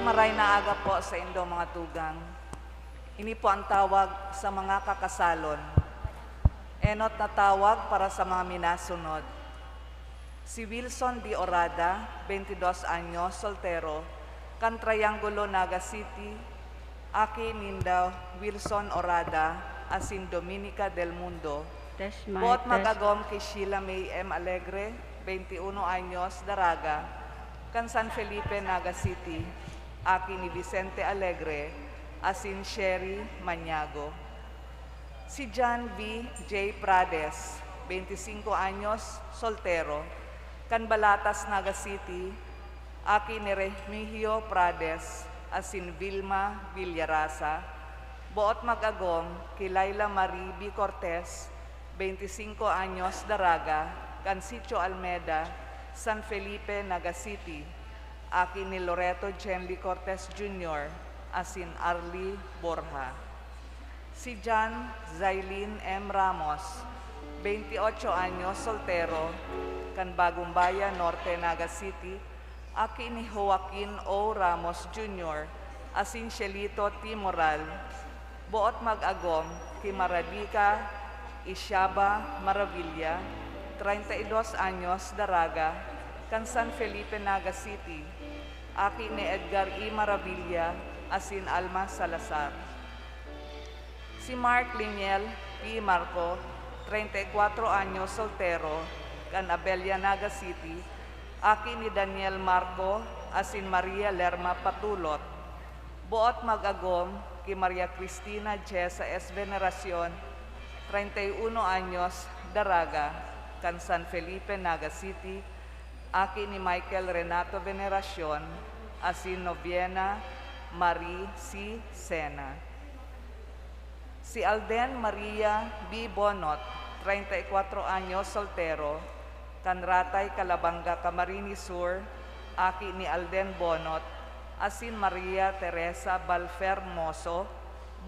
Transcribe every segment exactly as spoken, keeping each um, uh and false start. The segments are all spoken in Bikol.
Maray na aga po sa indo mga tugang. Ini po ang tawag sa mga kakasalon. Enot na tawag para sa mga minasunod. Si Wilson D. Orada, twenty-dos anyos, soltero, kan Triangulo, Naga City, aki ninda Wilson Orada asin Dominica Del Mundo. Boot mag-agom ki Sheila May M. Alegre, twenty-uno anyos, daraga, kan San Felipe, Naga City, aki ni Vicente Alegre asin Sherry Maniago. Si John V. J. Prades, twenty-cinco anyos, soltero, kan Balatas, Naga City, aki ni Remigio Prades asin Vilma Villarasa, boot mag-agom ki Laila Marie B. Cortez, twenty-cinco anyos, daraga, kan Sitio Almeda, San Felipe, Naga City, aki ni Loreto Jenly Cortez Junior asin Arly Borja. Si John Zailin M. Ramos, twenty-ocho anyos, soltero, kan Bagong Bayan Norte, Naga City, aki ni Joaquin O. Ramos Junior asin Shelito T. Moral, boot mag-agom ki Maradika Ishaba Maravilla, treinta y dos anyos, daraga, kan San Felipe, Naga City, aki ni Edgar E. Maravilla asin Alma Salazar. Si Mark Liniel P. Marco, treinta y cuatro anyos, soltero, kan Abella, Naga City, aki ni Daniel Marco asin Maria Lerma Patulot, boot mag-agom ki Maria Cristina Jessa S. Veneracion, treinta y uno anyos, daraga, kan San Felipe, Naga City, aki ni Michael Renato Veneracion asin Noviena Marie C. Sena. Si Alden Maria B. Bonot, treinta y cuatro anyos, soltero, kan Ratay, Calabanga, Camarines Sur, aki ni Alden Bonot asin Maria Teresa Balfermoso,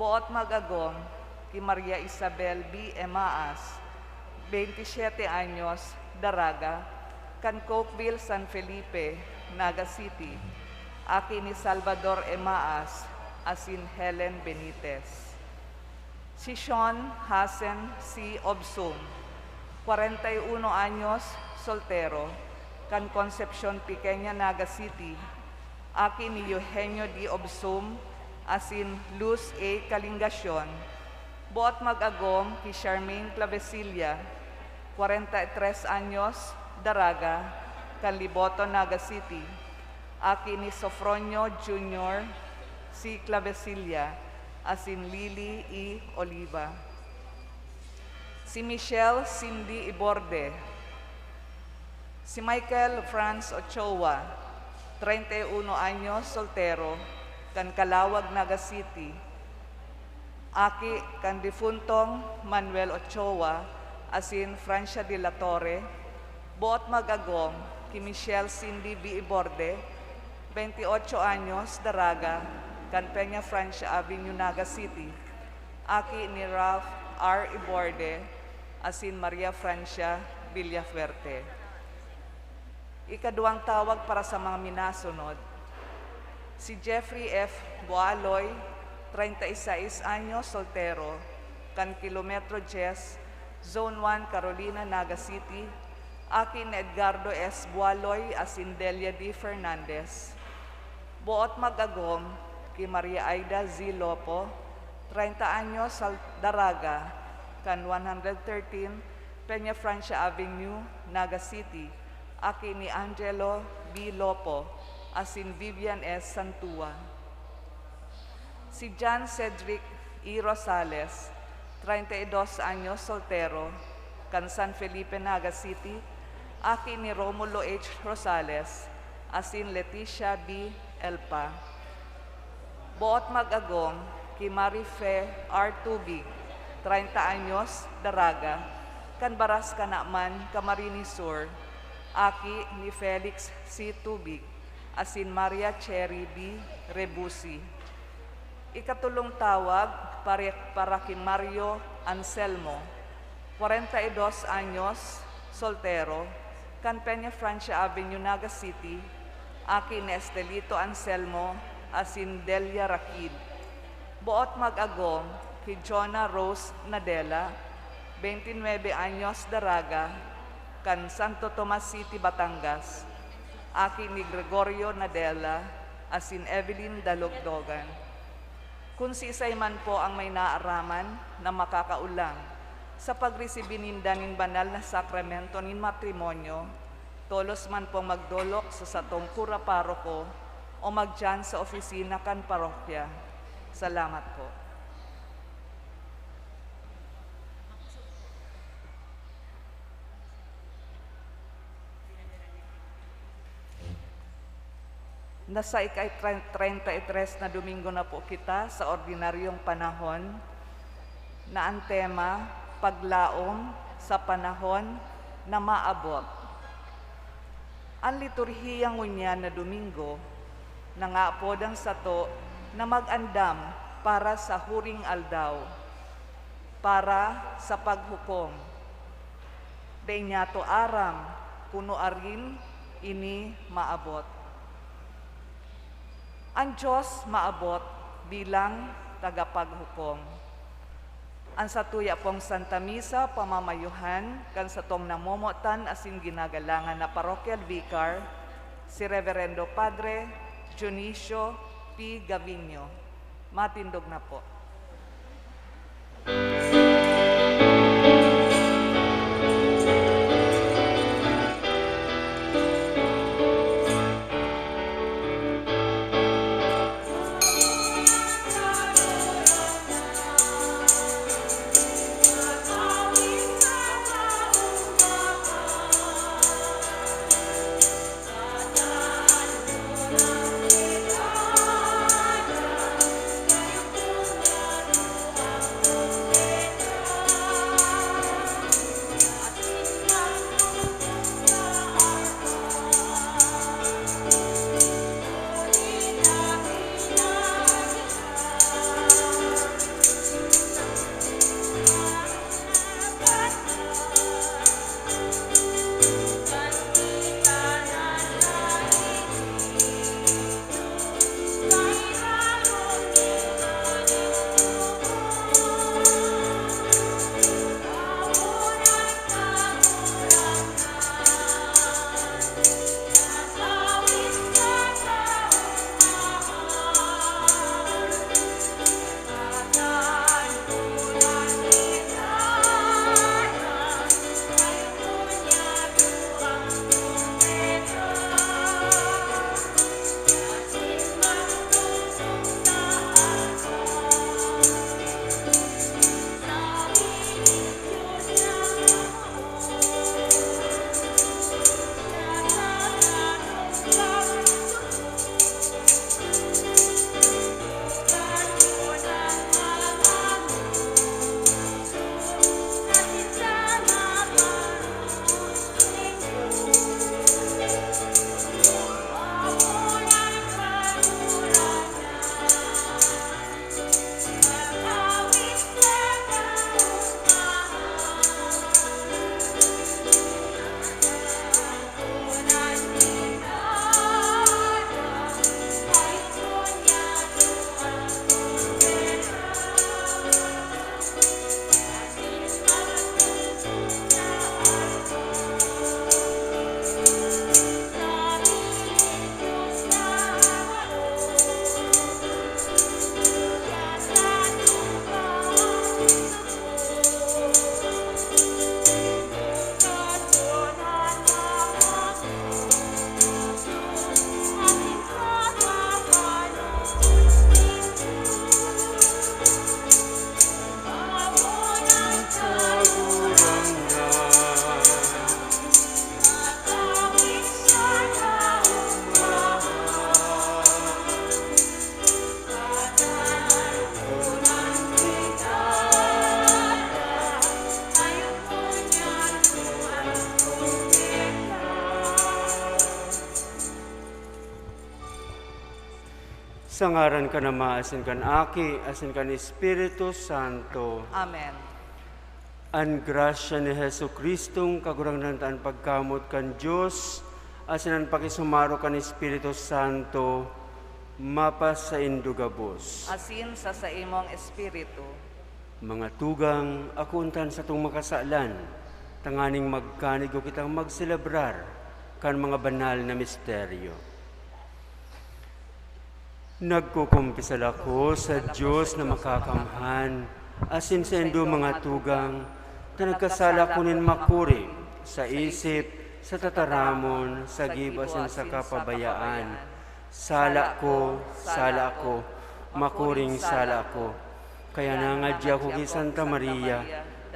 boot mag-agom ki Maria Isabel B. Emaas, twenty y siete anyos, daraga, kan Cokeville, San Felipe, Naga City, aki ni Salvador Emaas asin Helen Benitez. Si Sean Hasen C. Obsum, kwarenta y uno anyos, soltero, kan Concepcion Pequeña, Naga City, aki ni Eugenio D. Obsum asin Luz A. Calingacion, boot mag-agom ki Charmaine Clavecilla, kwarenta y tres anyos, daraga, kan Liboton, Naga City, aki ni Sofronio Junior C. Clavecilla asin Lily E. Oliva. Si Michelle Cindy Iborde. Si Michael Franz Ochoa, treinta y uno anyos, soltero, kan Calauag, Naga City, aki kan defuntong Manuel Ochoa asin Francia de la Torre, boot mag-agom ki Michelle Cindy V. Iborde, veintiocho anyos, daraga, kan Peña Francia Avenue, Naga City, aki ni Ralph R. Iborde asin Maria Francia Villafuerte. Ikaduwang tawag para sa mga minasunod, si Jeffrey F. Boaloy, treinta y seis anyos, soltero, kan Kilometro Dyes, Zone one, Carolina, Naga City, aki ni Edgardo S. Boaloy asin Delia D. Fernandez. Boot mag-agom ki Maria Aida Z. Lopo, treinta anyos, sal-, daraga, kan one hundred thirteen Peña Francia Avenue, Naga City, aki ni Angelo B. Lopo asin Vivian S. Santua. Si John Cedric E. Rosales, treinta y dos anyos, soltero, kan San Felipe, Naga City, aki ni Romulo H. Rosales asin Leticia B. Elpa. Boot mag-agom ki Marife R. Tubig, treinta anyos, daraga, kan Baras Canaman, Camarines Sur, aki ni Felix C. Tubig asin Maria Cherry B. Rebusi. Ikatulong tawag, pare-, para ki Mario Anselmo, kwarenta y dos anyos, soltero, kan Peña Francia Avenue, Naga City, aki ni Estelito Anselmo asin Delia Rakid. Boot mag-agom ki Jonah Rose Nadela, bente nuebe anyos, daraga, kan Santo Tomas City, Batangas, aki ni Gregorio Nadela asin Evelyn Dalogdogan. Kun siisay man po ang may naaraman na makakaolang sa pagresibi ninda nin banal na sakramento nin matrimonyo, tolos man pong magdolok sa satong kura paroko o magdiyan sa opisina kan parokya. Salamat po. Nasa ika-, treinta y tres na Domingo na po kita sa ordinaryong panahon, na ang tema, Paglaom sa Panahon na Maabot. An liturhiya ngunyan na Domingo nangaapod an sato na mag-andam para sa huring aldaw, para sa paghukom. Dai niyato aram kun nuarin ini maabot. An Dios maabot bilang tagapaghukom. An satuya pong Santa Misa pamamayuhan kan satong namomotan asin ginagalangan na Parochial Vicar, si Reverendo Padre Dionisio P. Gaviño. Matindog na po. Sa ngaran kan Ama, asin kan Aki, asin kan Espiritu Santo. Amen. An grasya ni Jesu-Cristong Kagurangnan ta, an pagkamoot kan Dios, asin an pakisumaro kan Espiritu Santo, Mapasaindo gabos. Asin sa saimong espiritu. Mga tugang, akoon ta an satong mga kasalan, tanganing magkanigo kitang magselebrar kan mga banal na misteryo. Nagkukumpisal ako sa Dios na makakamhan, asin saindo, mga tugang, ta nagkasala ako nin makuri sa isip, sa tataramon, sa gibo asin sa kapabayaan. Sala ko, sala ko, makuring sala ko. Kaya nangadyi ako ki Santa Maria,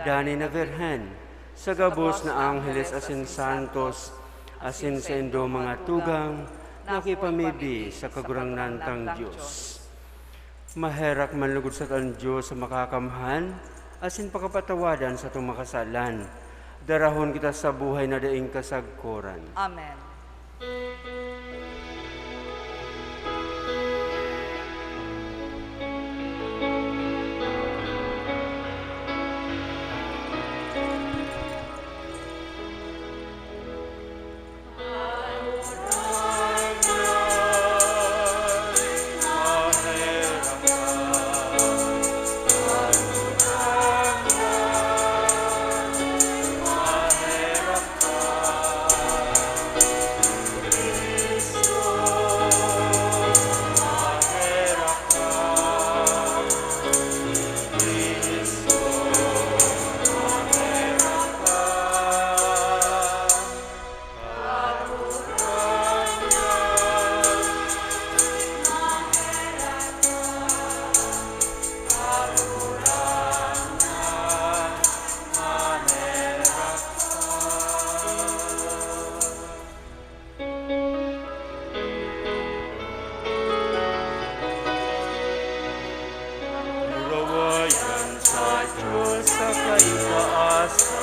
danay na Birhen, sa gabos na angheles asin santos, asin saindo, mga tugang, na kipamibi sa Kagurangnan tang Dios. Maherak man lugod sa kan Dios sa makakamhan, asin pakapatawadan satong mga kasalan. Darahon kita sa buhay na daing kasagkoran. Amen. Lurawayan sa Diyos sa kaitaasan,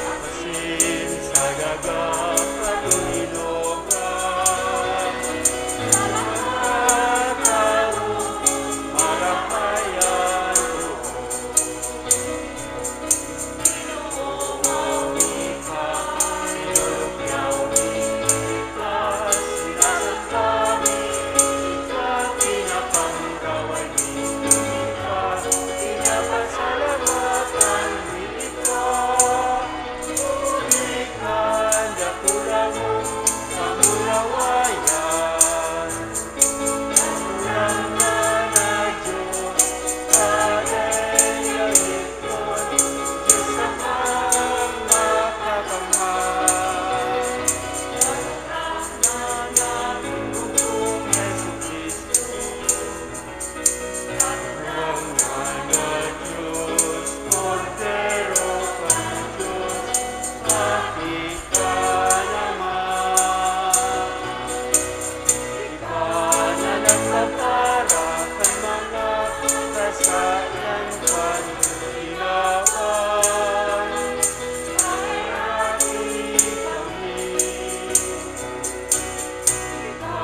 asin sa daga katoninongan, sa mga tawo marapayan. Ika na nagpapara kan mga kasalan kan kinaban. Maheraki kami. Ika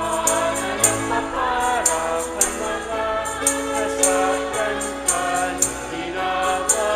na nagpapara kan mga kasalan kan kinaban.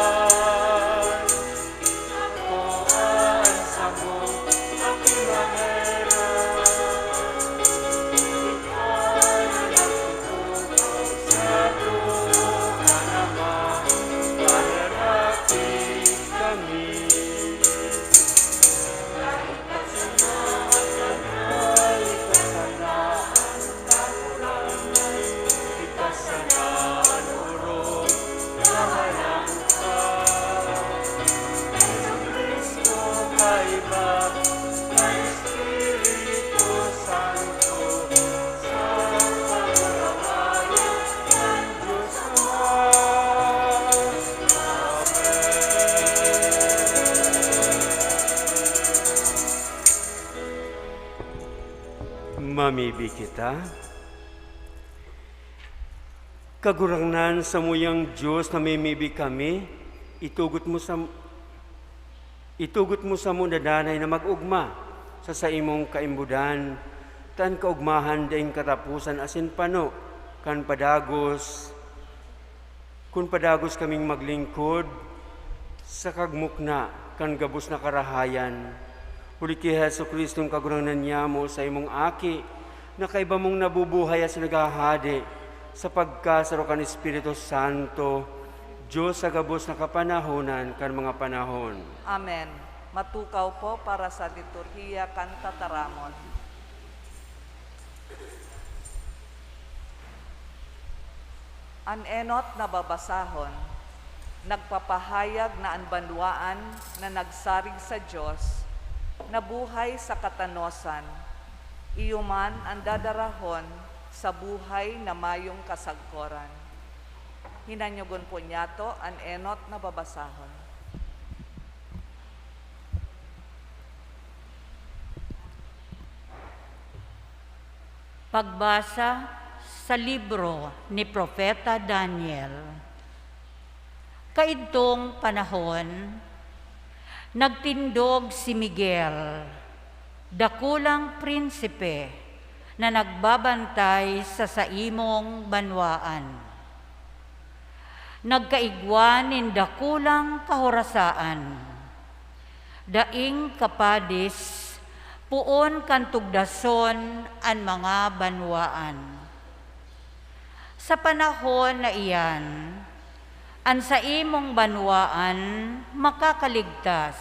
Mamibi kita. Kagurangnan, samuyang Dios, namimibi kami, itugot mo sa, itugot mo samo na danay na mag-ogma sa saimong kaimbodan, ta an kaogmahan daing kataposan asin pano kan padagos, kun padagos kaming maglingkod sa kagmukna kan gabos na karahayan. Huli ki Jesu-Cristong Kagurangnan niyamo, saimong Aki, na kaiba mong nabubuhay at naghahade sa pagkasaro kan Espiritu Santo, Diyos sa gabos na kapanahonan kan mga panahon. Amen. Matukaw po para sa liturhiya kan tataramon. An enot na babasahon nagpapahayag na an banwaan na nagsarig sa Dios nabuhay sa katanosan, iyo man an dadarahon sa buhay na mayong kasagkoran. Hinanyogon po niyato an enot na babasahon. Pagbasa sa libro ni Propeta Daniel. Kaidtong panahon, nagtindog si Miguel, dakulang prinsipe na nagbabantay sa saimong banwaan. Nagkaigwa nin dakulang kahorasaan. Daing kapadis, poon kan tugdason an mga banwaan. Sa panahon na iyan, an saimong banwaan makakaligtas,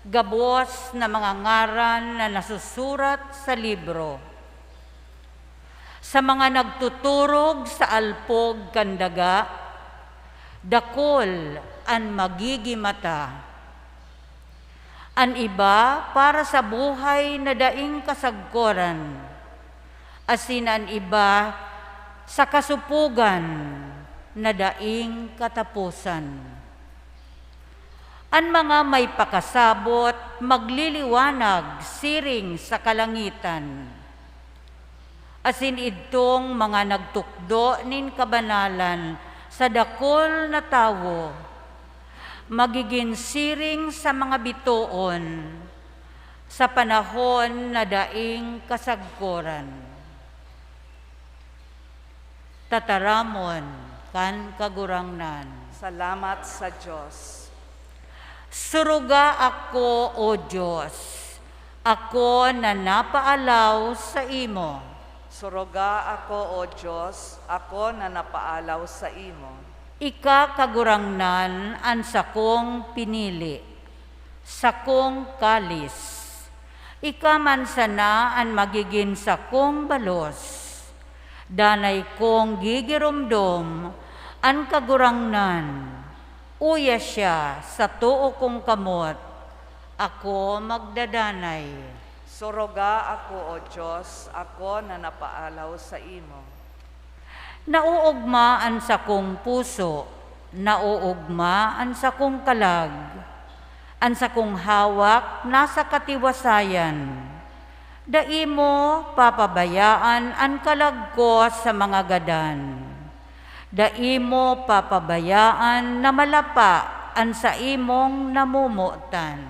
gabos na mga ngaran na nasusurat sa libro. Sa mga nagtuturog sa alpog kan daga, dakul an magigimata. An iba para sa buhay na daing kasagkoran, asin an iba sa kasopogan na daing kataposan. An mga may pakasabot magliliwanag siring sa kalangitan, asin idtong mga nagtukdo nin kabanalan sa dakul na tawo magigin siring sa mga bitoon sa panahon na daing kasagkoran. Tataramon kan Kagurangnan. Salamat sa Dios. Suruga ako, O Dios, ako na napaalaw saimo. Suruga ako, O Dios, ako na napaalaw saimo. Ika, Kagurangnan, an sakong pinili, sakong kalis. Ika man sana an magigin sakong balos. Danay kong gigiromdom an Kagurangnan. Uya siya sa too kong kamot, ako magdadanay. Suruga ako, O Dios, ako na napaalaw saimo. Nauugma an sakong puso, nauugma an sakong kalag. An sakong hawak nasa katiwasayan. Dai mo papabayaan an kalag ko sa mga gadan. Dai mo papabayaan na malapa an saimong namomotan.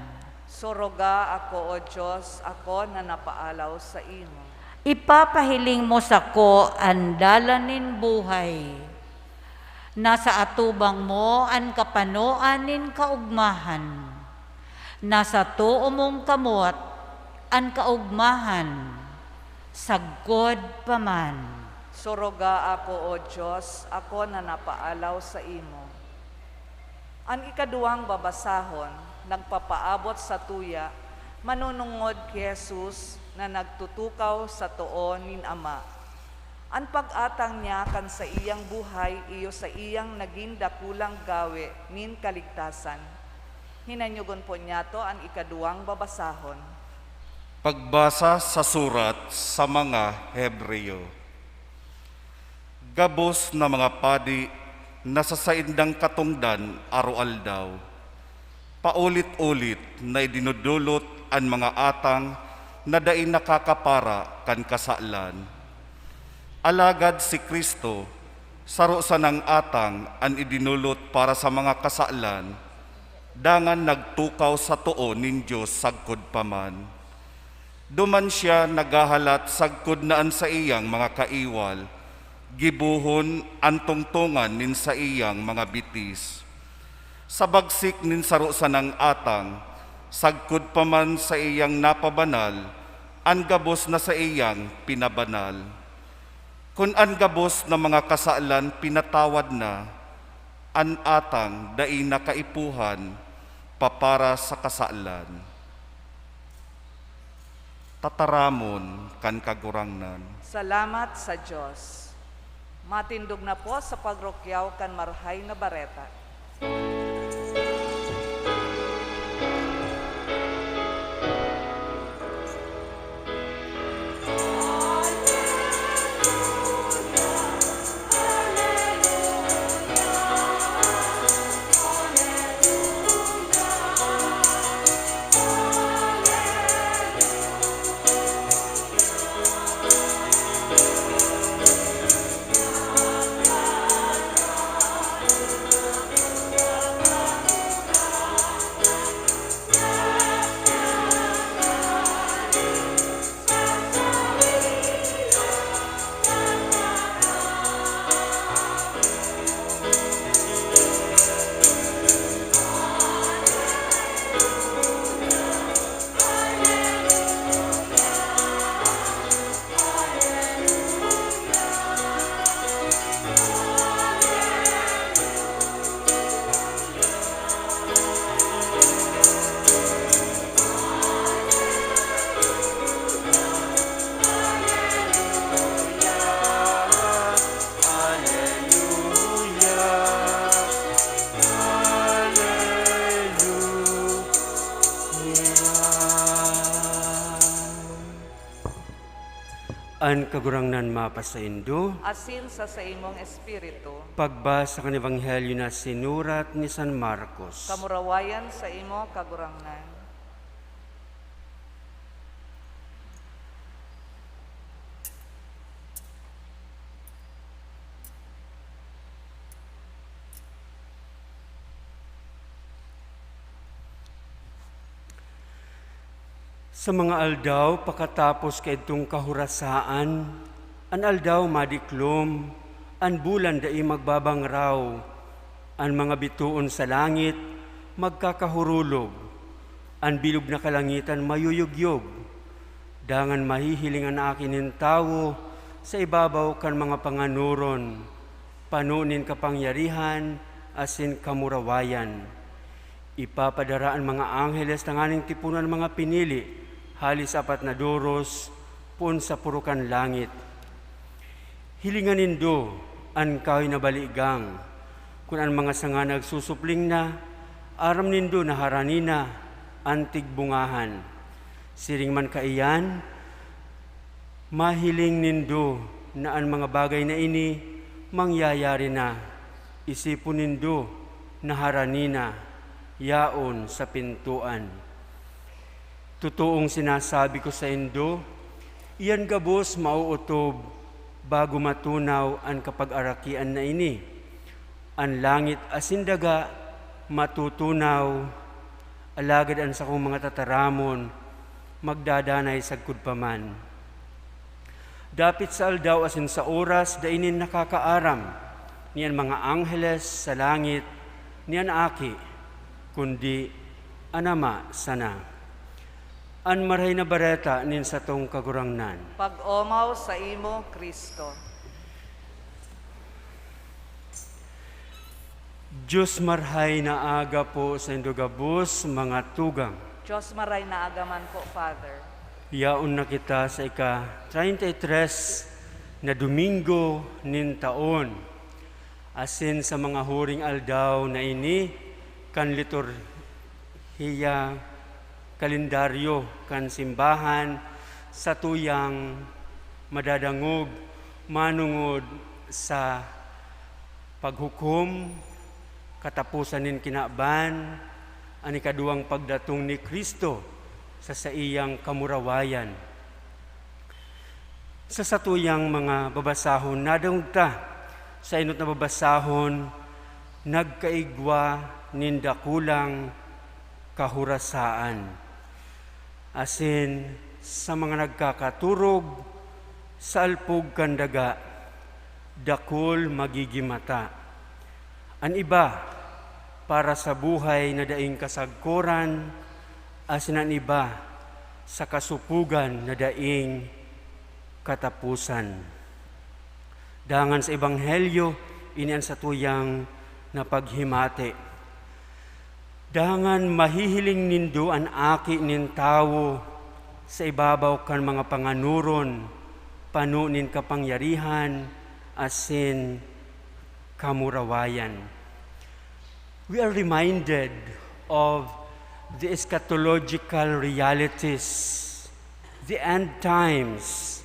Suruga ako, O Dios, ako na napaalaw saimo. Ipapahiling mo sako an dalan nin buhay. Nasa atubang mo an kapanoan nin kaogmahan. Nasa too mong kamot an kaogmahan, sagkod pa man. Suruga ako, O Dios, ako na napaalaw saimo. An ikaduwang babasahon nagpapaabot satuya manunungod ki Jesus na nagtutukaw sa too nin Ama. An pag-atang niya kan saiyang buhay iyo saiyang nagin dakulang gawe nin kaligtasan. Hinanyogon po niyato an ikaduwang babasahon. Pagbasa sa surat sa mga Hebreo. Gabos na mga padi na sa saindang katongdan aroaldaw, paulit-ulit na idinodolot an mga atang na dai nakakapara kan kasalan. Alagad si Cristo, saro sanang atang an idinolot para sa mga kasalan, dangan nagtukaw sa too nin Dios sagkod pa man. Duman siya naghahalat sagkod na an saiyang mga kaiwal gibohon an tungtongan nin saiyang mga bitis. Sa bagsik nin saro sanang atang, sagkod pa man saiyang napabanal, an gabos na saiyang pinabanal. Kun an gabos na mga kasalan pinatawad na, an atang dai na kaipuhan pa para sa kasalan. Tataramon kan Kagurangnan. Salamat sa Dios. Matindog na po sa pagrukyaw kan Marahay na Bareta. An Kagurangnan mapasaindo. Asin sa saimong espiritu. Pagbasa kan Ebanghelyo na sinurat ni San Marcos. Kamurawayan saimo, Kagurangnan. Sa mga aldaw pakatapos kaidtong kahorasaan, an aldaw madiklom, an bulan dai magbabangraw, an mga bitoon sa langit magkakahurulog, an bilog na kalangitan mayuyugyog. Dangan mahihiling an Aki nin Tawo sa ibabaw kan mga panganoron, pano nin kapangyarihan asin kamurawayan. Ipapadara an mga angheles tanganing tiponon an mga pinili hale sa apat na doros poon sa poro kan langit. Hilinga nindo an kahoy na baligang. Kun an mga sanga nagsusupling na, aram nindo na harani na an tigbungahan. Siring man kaiyan, mahiling nindo na an mga bagay na ini mangyayari na. Isipon nindo na harani na, yaon sa pintoan. Totoong sinasabi ko saindo, iyan gabos maootob bago matunaw an kapagarakian na ini. An langit asin daga matutunaw, alagad an sakong mga tataramon magdadanay sagkod pa man. Dapit sa aldaw asin sa oras dai nin nakakaaram, ni an mga angheles sa langit, ni an Aki, kundi an Ama sana. An Marahay na Bareta nin satong Kagurangnan. Pag-omaw saimo, Cristo. Dios, marahay na aga po saindo gabos, mga tugang. Dios, marahay na aga man po, Father. Yaon na kita sa ika-treinta y tres na Domingo nin taon. Asin sa mga huring aldaw na ini kan liturhiya, kalendaryo kan simbahan, satuyang madadangog manongod sa paghukom, kataposan nin kinaban, an ikaduwang pagdatong ni Cristo sa saiyang kamurawayan. Sa satuyang mga babasahon, nadangog ta sa enot na babasahon, nagkaigwa nin dakulang kahorasaan, asin sa mga nagkakaturog sa alpog kan daga, dakul magigimata. An iba, para sa buhay na daing kasagkoran, asin an iba, sa kasupogan na daing kataposan. Dangan sa Ebanghelyo, ini an satuyang napaghimati. Dangan mahihiling nindo an Aki nin Tawo sa ibabaw kan mga panganoron, pano nin kapangyarihan asin kamurawayan. We are reminded of the eschatological realities, the end times,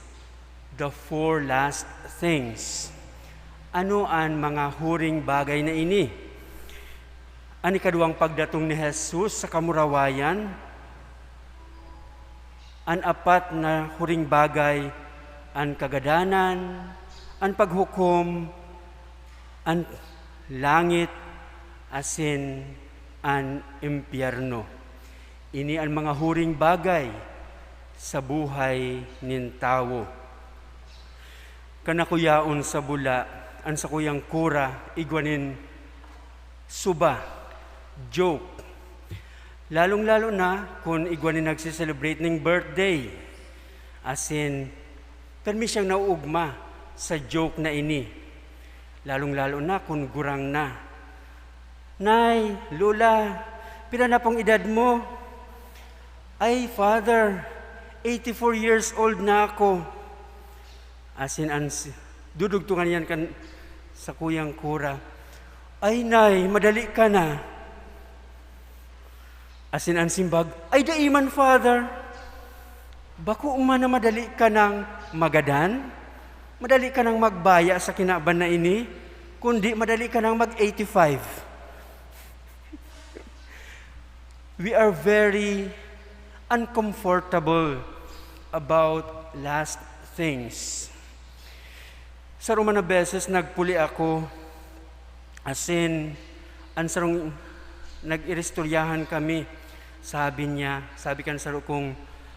the four last things. Ano an mga huring bagay na ini? An ikaduwang pagdatong ni Jesus sa kamurawayan, an apat na huring bagay, an kagadanan, an paghukom, an langit, asin an impyerno. Ini an mga huring bagay sa buhay nin tawo. Kan ako yaon sa Bula, an sakuyang kura igwa nin suba, joke. Lalong-lalo na kun igwa nin nagse-celebrate ning birthday. Asin, permi siyang nauugma sa joke na ini. Lalong-lalo na kun gurang na. "Nay, Lola, pira na pong edad mo?" "Ay, Father, eighty-four years old na ako." Asin an si-, dudugtungan iyan kan sakuyang kura, "Ay, Nay, madali ka na." Asin an simbag, "Ay, dai man, Father. Bako man na madali ka nang magadan, madali ka nang magbaya sa kinaban na ini, kundi madali ka nang mag-eighty-five." We are very uncomfortable about last things. Sa Roma na beses, nagpuli ako, asin, an sarong nag-iristoryahan kami. Sabi niya, sabi kan saro kong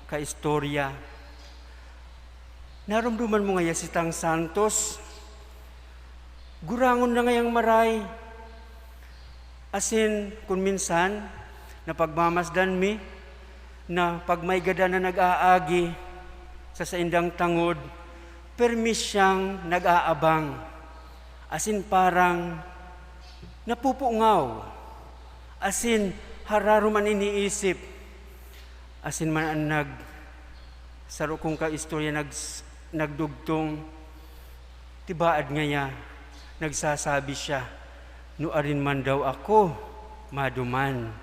kaistorya, "Naromdoman mo ngaya si Tang Santos? Gurangon na ngayang maray." Asin, kun minsan, napagmamasdan mi na pag may gadan na nag-aagi sa saindang tangod, permi siyang nag-aabang. Asin parang napupungaw. Asin hararom an iniisip. Asin man an nag-, saro kong kaistorya nags-, nagdugtong, tibaad ngaya, nagsasabi siya, "Nuarin man daw ako maduman."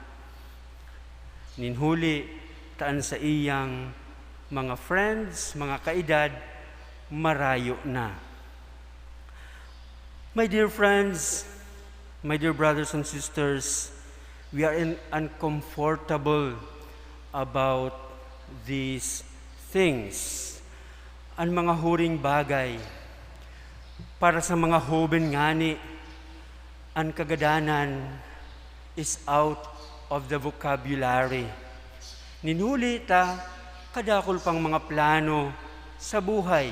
Nin huli ta an saiyang mga friends, mga kaedad, marayo na. My dear friends, my dear brothers and sisters, we are in, uncomfortable about these things. An mga huring bagay, para sa mga hoben ngani, an kagadanan is out of the vocabulary. Nin huli ta, kadakul pang mga plano sa buhay.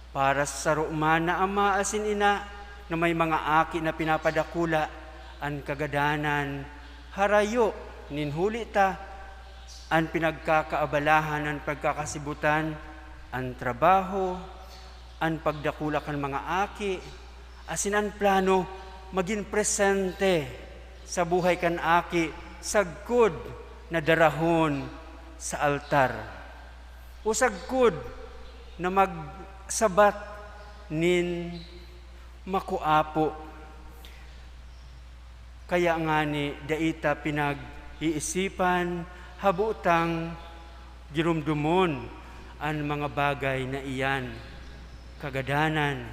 Para sa saro man na ama asin ina na may mga aki na pinapadakula, an kagadanan harayo. Nin huli ta, an pinagkakaabalahan, an pagkakasibutan, an trabaho, an pagdakula kan mga aki, asin an plano magin presente sa buhay kan aki sagkod na darahon sa altar, o sagkod na magsabat nin makuapo. Kaya ngani, dai ta pinag-iisipan, habo tang giromdomon an mga bagay na iyan, kagadanan.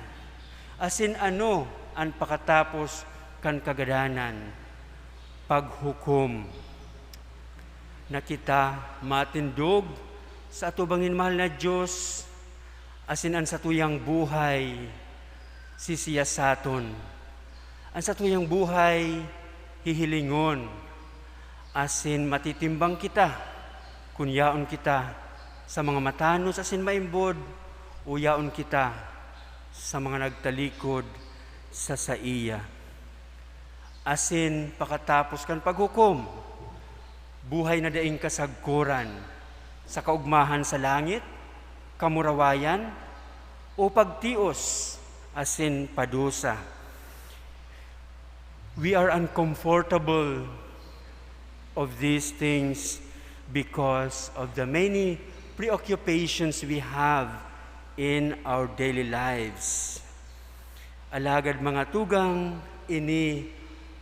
Asin ano an pakatapos kan kagadanan? Paghukom. Na kita matindog sa atubangin mahal na Dios, asin an satuyang buhay sisiyasaton. An satuyang buhay hihilingon, asin matitimbang kita kun yaon kita sa mga matanos asin maimbod, o yaon kita sa mga nagtalikod sa saiya. Asin pakatapos kan paghukom, buhay na daing kasagkoran. sa kaugmahan sa langit, kamurawayan, o pagtios asin padusa. We are uncomfortable of these things because of the many preoccupations we have in our daily lives. Alagad, mga tugang, ini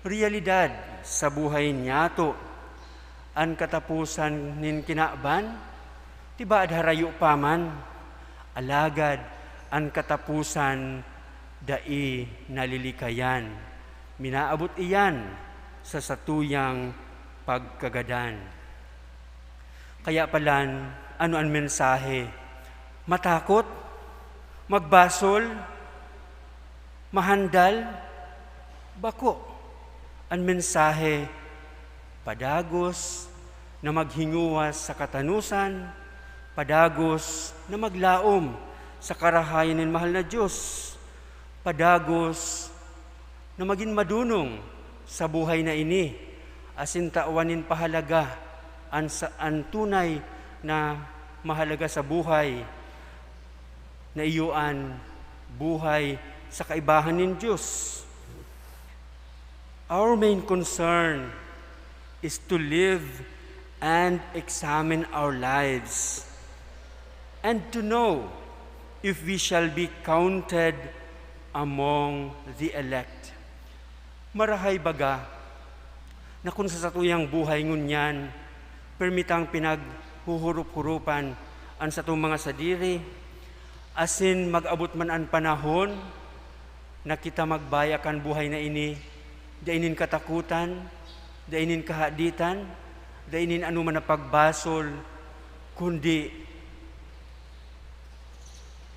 realidad sa buhay niyato. An kataposan nin kinaban, tibaad harayo pa man, alagad an kataposan dai nalilikayan. Minaabot iyan sa satuyang pagkagadan. Kaya palan, ano an mensahe? Matakot? Magbasol? Mahandal? Bako. An mensahe, padagos na maghinguwas sa katanosan, padagos na maglaom sa karahayan nin mahal na Dios, padagos na magin madunong sa buhay na ini, asin tawan nin pahalaga an sa, an tunay na mahalaga sa buhay, na iyo an buhay sa kaibahan nin Dios. Our main concern is to live and examine our lives and to know if we shall be counted among the elect. Marahay baga na kun sa satuyang buhay ngunyan, permitang pinaghuhurup-hurupan an satong mga sadiri, asin mag-abot man an panahon na kita magbaya kan buhay na ini, dai nin katakutan, dai nin kahaditan, dai nin anoman na pagbasol, kundi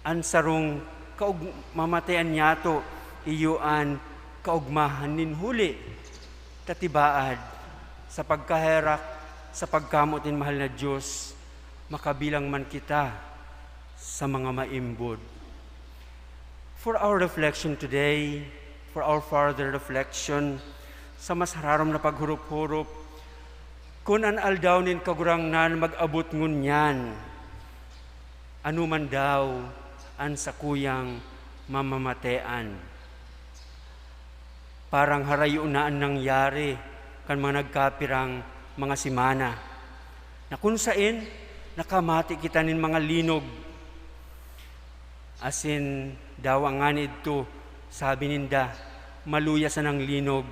an sarong kaug-, mamatayan niyato, iyo an kaugmahan nin huli. Ta tibaad, sa pagkaherak, sa pagkamoot nin mahal na Dios, makabilang man kita sa mga maimbod. For our reflection today, for our further reflection, sa mas hararom na paghurup-hurup, kun an aldaw nin Kagurangnan mag-abot ngunyan, ano man daw an sakuyang mamamatean? Parang harayo na an nangyari kan mga nagkapirang mga semana, na kun saen nakamati kita nin mga linog. Asin dawa ngani idto, sabi ninda, maluya sanang linog.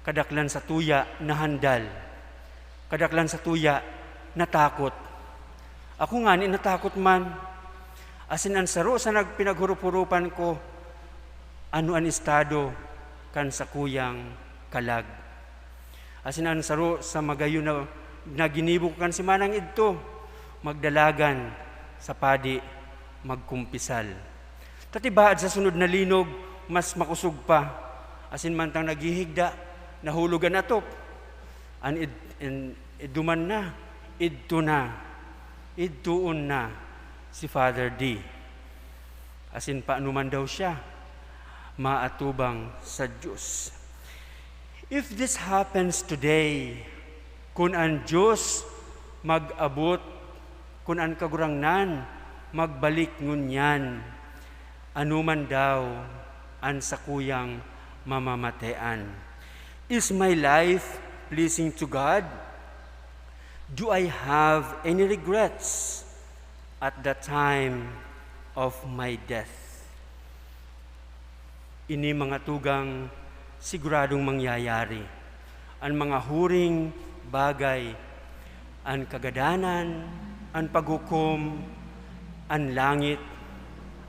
Kadaklan satuya nahandal. Kadaklan satuya natakot. Ako ngani natakot man. Asin an saro sa nag-, pinaghurup-hurupan ko, ano an estado kan sakuyang kalag? Asin an saro sa magayon na, na ginibo ko kan semanang idto, magdalagan sa padi, magkumpisal. Ta tibaad sa sunod na linog, mas makosog pa. Asin mantang naghihigda, nahulog an atop. An id-, in-, iduman na, idto na, idtoon na si Father D. Asin paano man daw siya maatubang sa Dios? If this happens today, kun an Dios mag-abot, kun an Kagurangnan magbalik ngunyan, ano man daw an sakuyang mamamatean? Is my life pleasing to God? Do I have any regrets at the time of my death? Ini mga tugang siguradong mangyayari. An mga huring bagay, an kagadanan, an paghukom, an langit,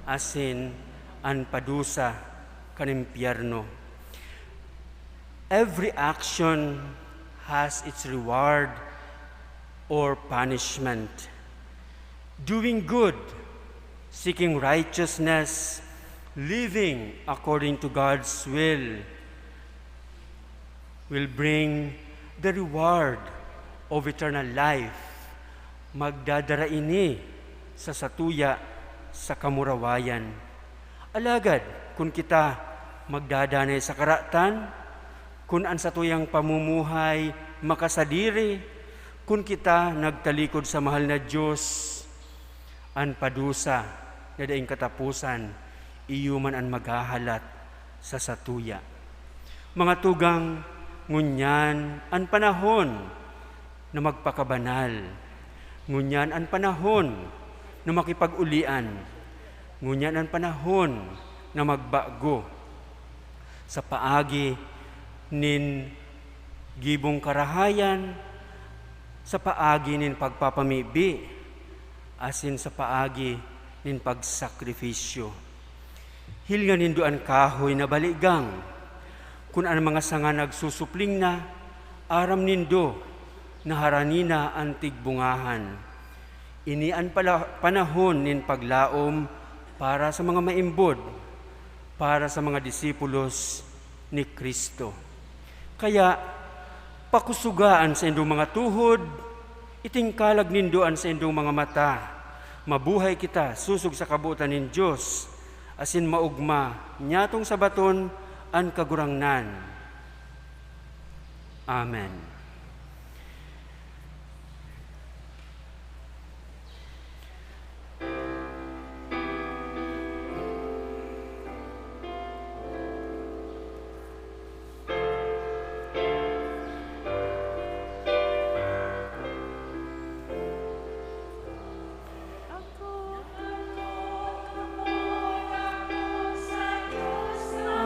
asin an padusa kan impyerno. Every action has its reward or punishment. Doing good, seeking righteousness, living according to God's will, will bring the reward of eternal life. Magdadara ini sa satuya sa kamurawayan. Alagad kun kita magdadanay sa karatan, kun an satuyang pamumuhay makasadiri, Kun kita nagtalikod sa mahal na Dios, an padusa na daing kataposan, iyo man an maghahalat sa satuya. Mga tugang, ngunyan an panahon na magpakabanal. Ngunyan an panahon na makipag-ulian. Ngunyan an panahon na magbago sa paagi nin gibong karahayan, sa paagi nin pagpapamibi, asin sa paagi nin pagsakripisyo. Hilinga nindo an kahoy na baligang. Kun an mga sanga nagsusupling na, aram nindo na harani na an tigbungahan. Ini an pala-, panahon nin paglaom para sa mga maimbod, para sa mga disipulos ni Cristo. Kaya, pakusoga an saindong mga tuhod, itingkalag nindo an saindong mga mata. Mabuhay kita sosog sa kabotan nin Dios, asin maogma nyatong sabaton an Kagurangnan. Amen.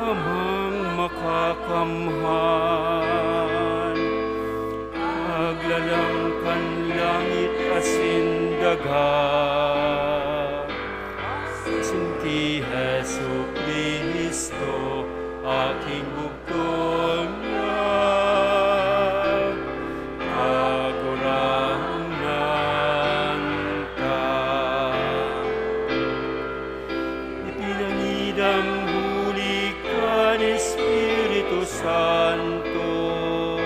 Amang makakamhan, paglalang kan langit asin daga, asin ki Jesu-Cristo, aking bugtong na Kagurangnan ta. Ipinangidam huli kan Espiritu Santo,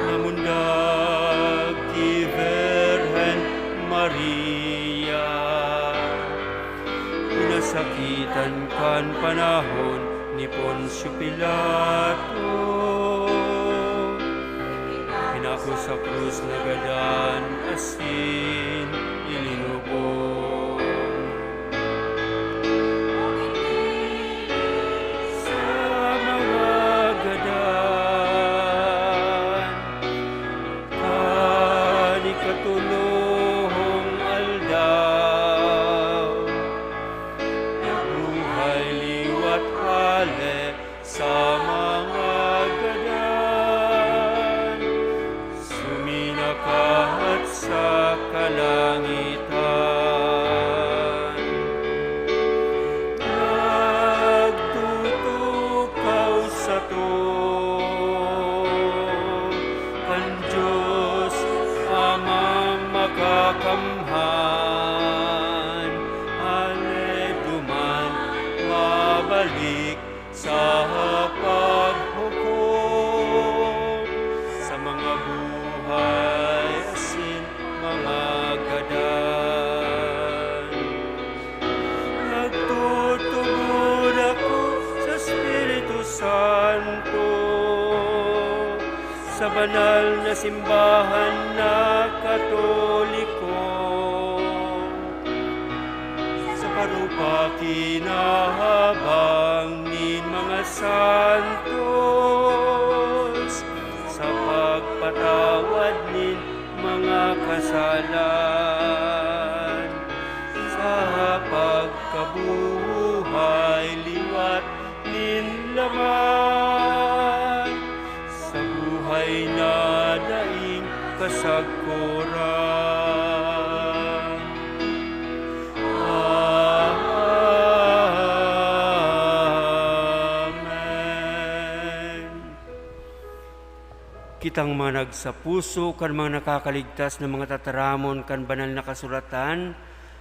namundag ki Birhen Maria. Pinasakitan kan panahon ni Poncio Pilato, pinako sa krus nagadan asin ilinubong. Sa mga gadan, kan ikatolong aldaw, nabuhay liwat hale sa mga gadan, suminakat sa kalangitan. Nagtutukaw sato kan Dios Amang Makakamhan, ale duman mabalik sa paghukom sa mga buhay asin mga gadan. Nagtutubod ako sa Espiritu Santo, sa banal na simbahan na Katoliko, sa parupa kinahabang nin mga santos, sa pagpatawad nin mga kasalan, sa pagkabuhay liwat nin laman, sa buhay na daing kasagkoran. Amen. Kitang mga nagsapuso kan mga nakakaligtas na mga tataramon kan Banal na Kasuratan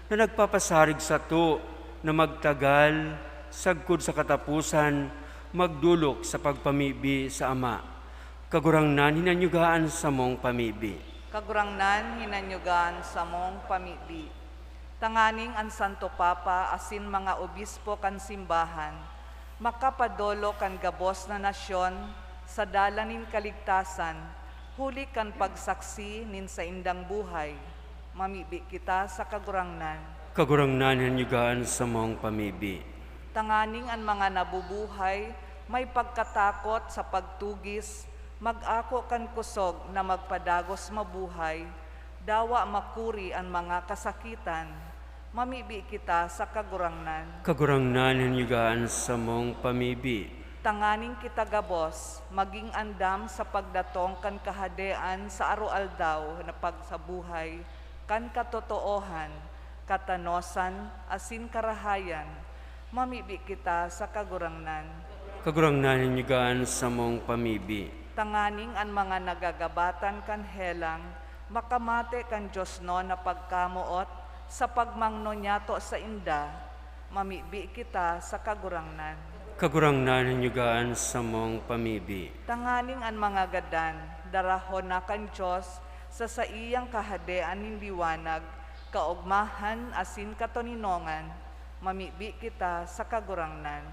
na nagpapasarig sato na magtagal, sagkod sa kataposan, magdolok sa pagpamibi sa Ama. Kagurangnan, hinanyuga an samong pamibi. Kagurangnan, hinanyuga an samong pamibi. Tanganing an Santo Papa asin mga obispo kan simbahan makapadolok kan gabos na nasyon sa dalan nin kaligtasan, Huli kan pagsaksi nin saindang buhay, mamibi kita sa Kagurangnan. Kagurangnan, hanyugaan samong pamibi. Tanganing an mga nabubuhay may pagkatakot sa pagtugis, mag-ako kan kusog na magpadagos mabuhay, dawa makuri an mga kasakitan. Mamibi kita sa Kagurangnan. Kagurangnan, hanyugaan samong pamibi. Tanganing kita gabos magin andam sa pagdatong kan Kahadean sa aroaldaw na pagsabuhay kan katotoohan, katanosan, asin karahayan, mamibi kita sa Kagurangnan. Kagurangnan, hanyugaan samong pamibi. Tanganing an mga nagagabatan kan helang makamate kan diosnon na pagkamoot sa pagmangno nyato sainda, mamibi kita sa Kagurangnan. Kagurangnan, hanyugaan samong pamibi. Tanganing an mga gadan darahon na kan Dios sa saiyang Kahadean nin liwanag, kaogmahan asin katoninongan, mamibi kita sa Kagurangnan.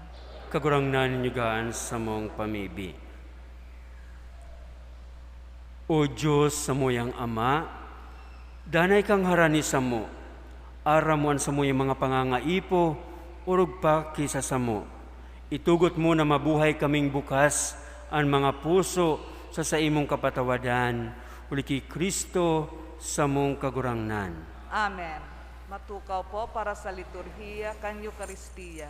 Kagurangnan, hanyugaan samong pamibi. O Dios, samuyang Ama, danay kang harani samo. Aram mo an samuyang mga pangangaipo, orog pa ki sa samo. Itugot mo na mabuhay kaming bukas an mga puso sa saimong kapatawadan, huli ki Cristo, samong Kagurangnan. Amen. Matukaw po para sa liturhiya kan Eukaristia.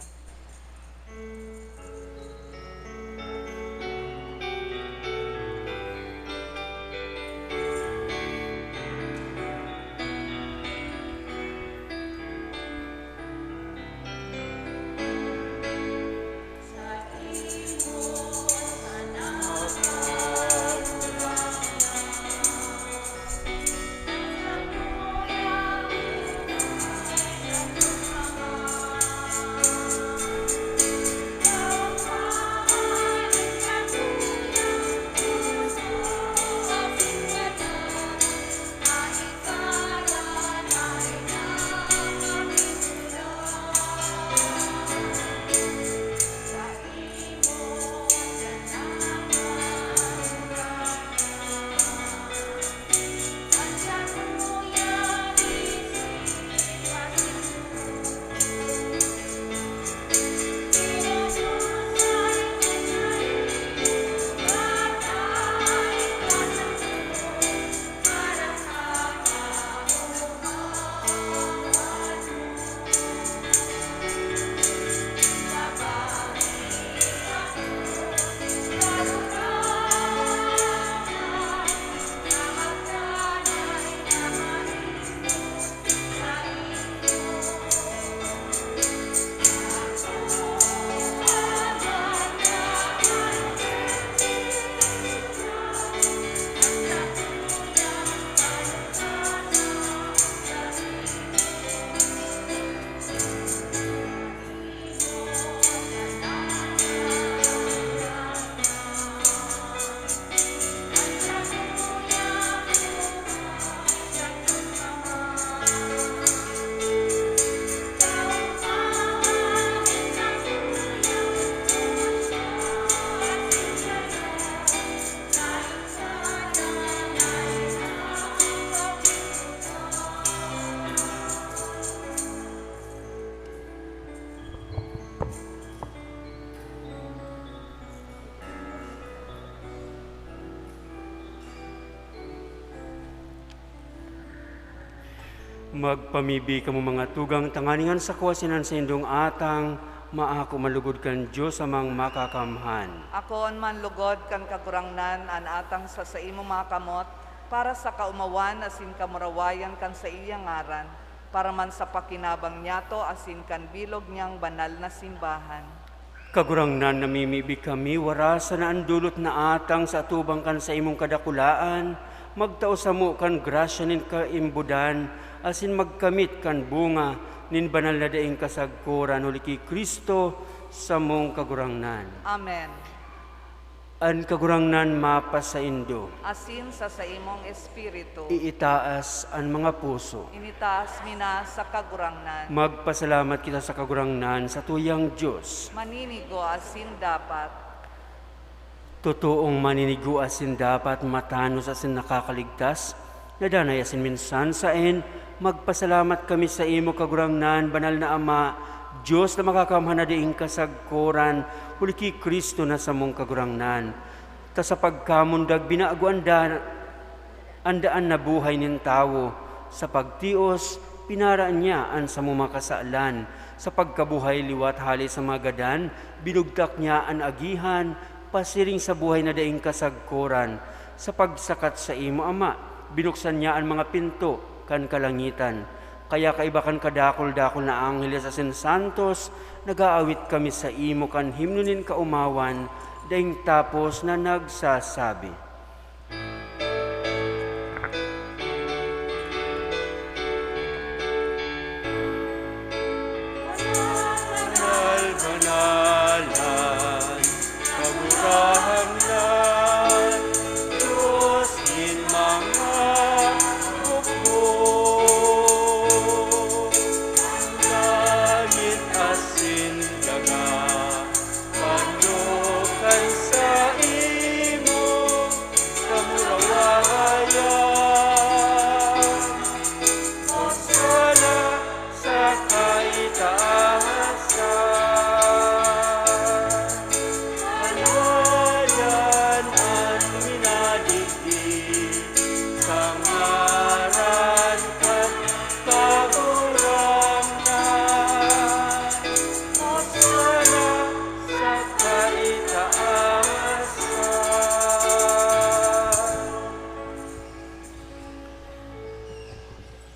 Magpamibi kamo, mga tugang, tanganing an sakwa asin an saindong atang maako man lugod kan Dios Amang Makakamhan. Akoon man lugod kan Kagurangnan an atang sa saimong mga kamot, para sa kaomawan asin kamurawayan kan saiyang ngaran, para man sa pakinabang niyato asin kan bilog niyang banal na simbahan. Kagurangnan, namimibi kami, warasa na an dolot na atang sa atubang kan saimong kadakulaan, magtao samo kan grasya nin kaimbodan, asin magkamit kan bunga nin banal na daing kasagkoran, huli ki Cristo, samong Kagurangnan. Amen. An Kagurangnan mapasaindo. Asin sa saimong espiritu. Iitaas an mga puso. Initaas mi na sa Kagurangnan. Magpasalamat kita sa Kagurangnan, satuyang Dios. Maninigo asin dapat. Totoong maninigo asin dapat matanos asin nakakaligtas, na danay asin minsan saen, magpasalamat kami saimo, Kagurangnan, Banal na Ama, Dios na makakamhan na daing kasagkoran, huli ki Cristo na samong Kagurangnan. Ta sa pagkamundag, binago an da-, an daan na buhay nin tawo. Sa pagtios, pinara niya an samong mga kasalan. Sa pagkabuhay liwat hale sa mga gadan, binugtak niya an agihan, pasiring sa buhay na daing kasagkoran. Sa pagsakat saimo, Ama, binuksan niya an mga pinto kan kalangitan. Kaya kaiba kan kadakul-dakul na angheles asin santos, nag-aawit kami saimo kan himno nin kaomawan, daing tapos na nagsasabi, "Banal-banalan, kagurangnan, Dios nin mga hukbo. An langit asin daga, panokan saimo, kamurawayan. Hosana sa kaitaasan. Halayan an minadigdi sa ngaran kan Kagurangnan. Hosana sa kaitaasan.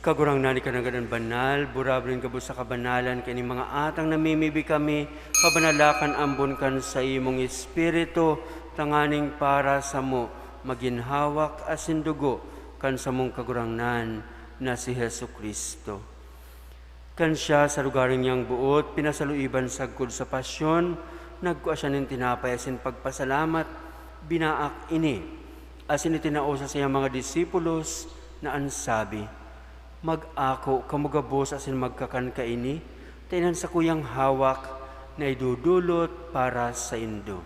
Kagurangnan, ika nanggad an banal, burabod nin gabos sa kabanalan, kaining mga atang namimibi kami, kabanalakan ambon kan saimong Espiritu, tanganing para samo magin hawak asin dugo kan samong Kagurangnan na si Jesu-Cristo. Kan siya, sa lugaring niyang boot, pinasaluiban sagkod sa pasyon, nagkua siya nin tinapay asin pagpasalamat, binaak ini, asin itinao sa saiyang mga disipulos na an sabi, "Mag-ako kamo gabos asin magkakan kaini, ta ini an sakuyang hawak na idodolot para saindo."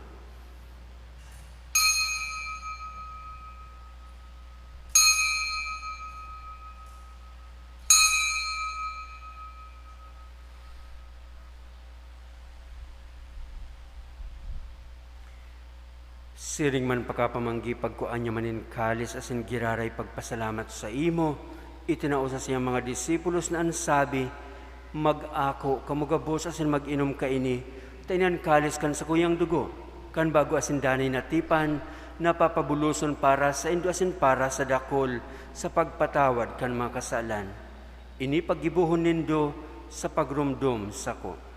Siring man pakapamanggi, pagkua niya man nin kalis asin giraray pagpasalamat saimo, itinao sa saiyang mga disipulos na an sabi, "Mag-ako kamo gabos asin mag-inom kaini, ta ini an kalis kan sakuyang dugo, kan bago asin danay na tipan, na papabuloson para saindo asin para sa dakul, sa pagpatawad kan mga kasalan. Ini paggibohon nindo sa pagromdom sako."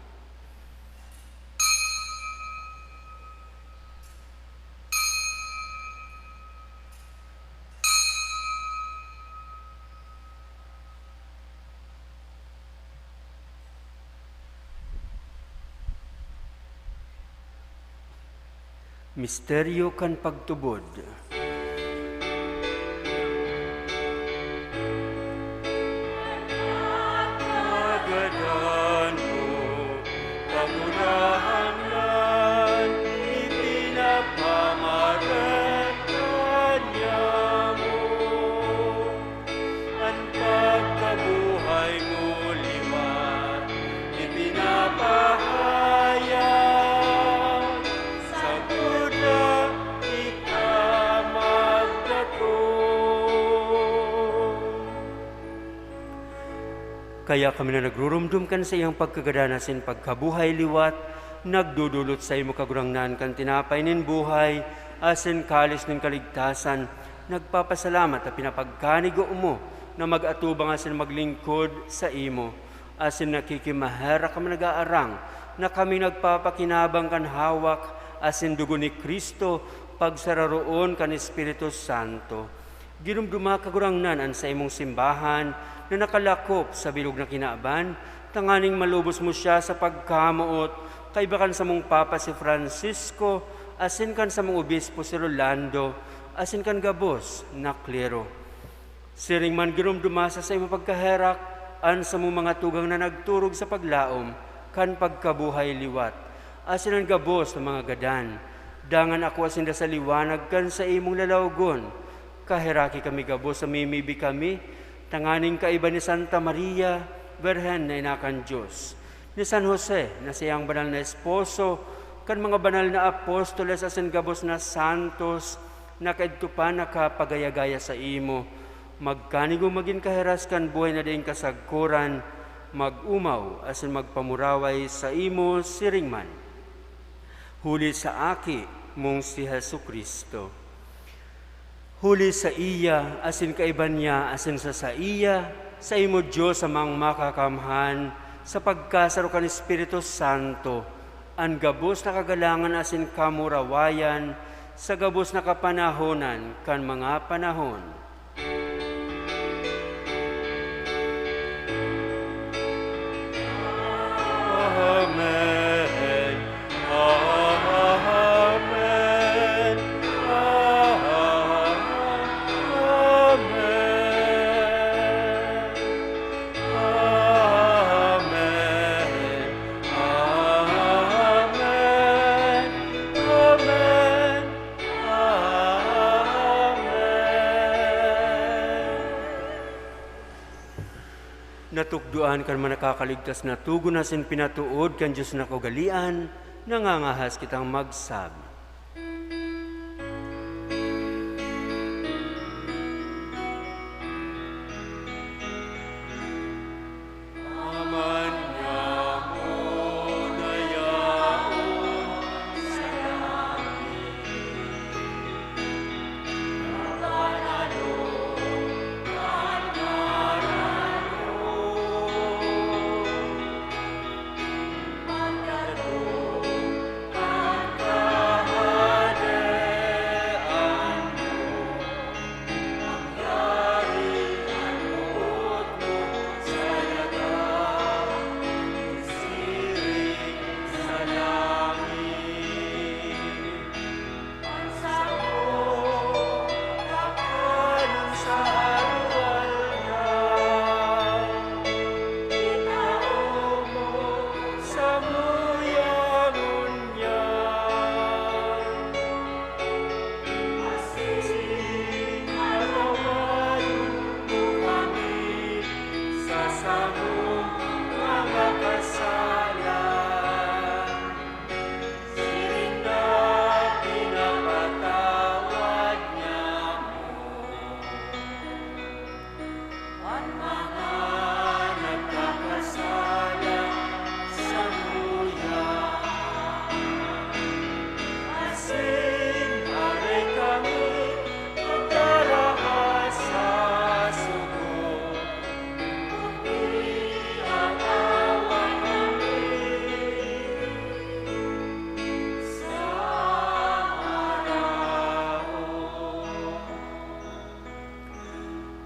Misteryo kan pagtubod. Pagadan mo, Kagurangnan, ipinapamaret ka niamo. An pagkabuhay mo liwat ipinapahayag, sagkod na ika magdatong. Kaya kami na nagruromdom kan saiyang pagkagadan asin pagkabuhay liwat, nagdodolot saimo, Kagurangnan, kan tinapay nin buhay asin kalis nin kaligtasan, nagpapasalamat ta pinapagkanigo mo na mag-atubang asin maglingkod saimo, asin nakikimaherak kami nag-aarang na kami nagpapakinabang kan hawak asin dugo ni Cristo, pagsararoon kan Espiritu Santo. Giromdoma, Kagurangnan, an saimong simbahan na nakalakop sa bilog na kinaban, tanganing malubos mo siya sa pagkamoot, kaiba kan samong Papa si Francisco, asin kan samong Obispo si Rolando, asin kan gabos na klero. Siring man, giromdoma sa saimong pagkaherak an samong mga tugang na nagturog sa paglaom kan pagkabuhay liwat, asin an gabos na mga gadan. Dangan ako asin sa liwanag kan saimong lalawgon. Kaheraki kami gabos sa mimibi kami, tanganing kaiba ni Santa Maria, Birhen na ina kan Dios, ni San Jose na saiyang banal na esposo, kan mga banal na apostoles asin gabos na santos na kaidto pa nakapagaya-gaya saimo, magkanigo magin kaheras kan buhay na daing kasagkoran, mag-omaw asin magpamuraway saimo siring man. Huli sa Aki mong si Jesu-Cristo. Huli saiya, asin kaiba niya, asin sa saiya, saimo, Dios Amang Makakamhan, sa pagkasaro kan Espiritu Santo, an gabos na kagalangan asin kamurawayan sa gabos na kapanahonan kan mga panahon. Amen. Amen. Amen. Amen. Amen. Amen. Natukdoan kan mga nakakaligtas na togon asin pinatood kan Dios na kaugalean, nangangahas kitang magsabi.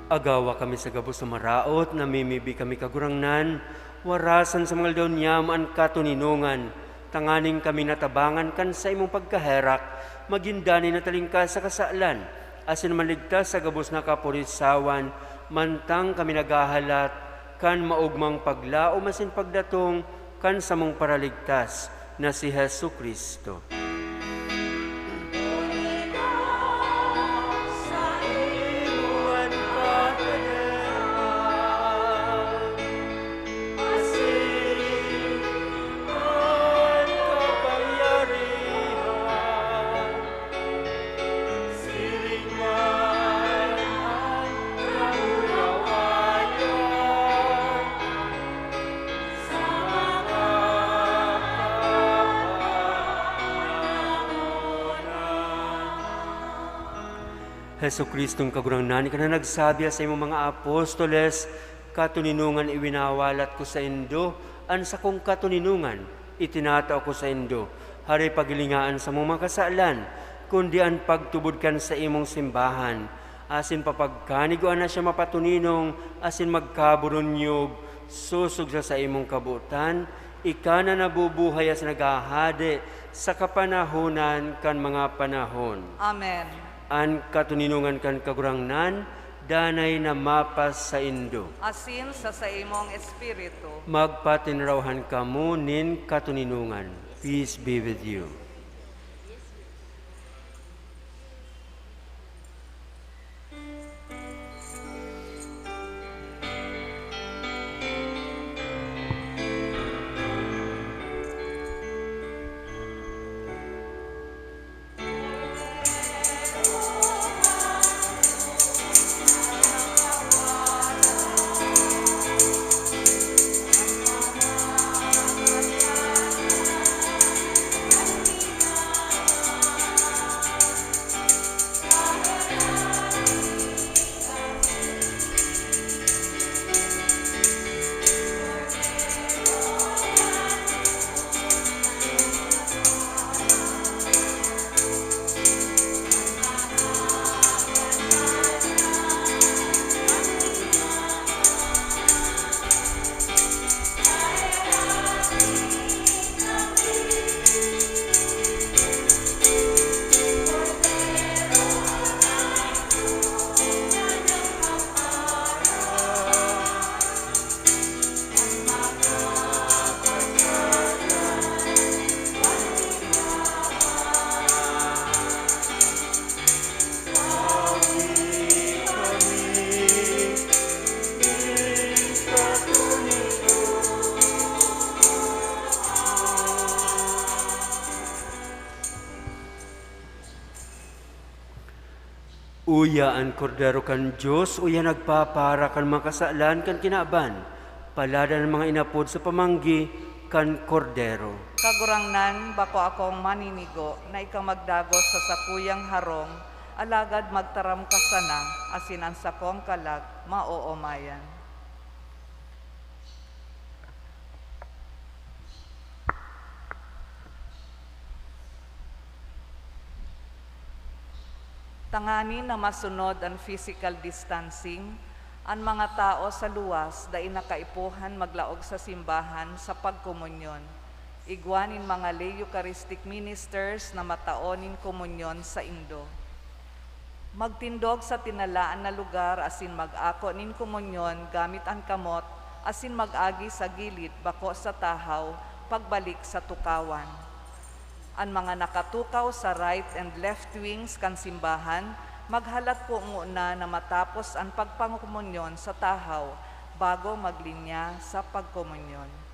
Agawa kami sa gabos na maraot, namimibi kami, Kagurangnan, warasan sa mga aldaw niyamo an katoninongan, tanganing kami natabangan kan saimong pagkaherak, magin danay na talingkas sa kasalan, asin maligtas sa gabos na kapurisawan, mantang kami naghahalat kan maogmang paglaom asin pagdatong kan samong Paraligtas na si Jesu-Cristo. Jesu-Cristong Kagurangnan, ika na nagsabi sa imong mga apostoles, "Katoninongan iwinawalat ko saindo, an sakong katoninongan itinatao ko saindo." Hare, paghilinga an samong mga kasalan, kundi an pagtubod kan saimong simbahan, asin papagkanigoan na siya mapatoninong asin magkaburunyog, sosog sa saimong kabotan, ika na nabubuhay asin naghahade sa kapanahonan kan mga panahon. Amen. An katoninongan kan Kagurangnan danay na mapasaindo. Asin sa saimong espiritu. Magpatinrawhan kamo nin katoninongan. Peace be with you. Uya an Kordero kan Dios, uya nagpapara kan mga kasalan kan kinaban. Palad an mga inapod sa pamanggi kan Kordero. Kagurangnan, bako akong maninigo na ika magdagos sa sakuyang harong, alagad magtaram ka sana, asin an sakong kalag maoomayan. Tanganing na masunod an physical distancing, an mga tawo sa luwas dai na kaipuhan maglaog sa simbahan sa pagkomunyon. Igwa nin mga lay Eucharistic ministers na matao nin komunyon saindo. Magtindog sa tinalaan na lugar asin mag-ako nin komunyon gamit an kamot asin mag-agi sa gilid bako sa tahaw pagbalik sa tukawan. An mga nakatukaw sa right and left wings kan simbahan, maghalat po ngona na matapos an pagpangokomunyon sa tahaw bago maglinya sa pagkomunyon.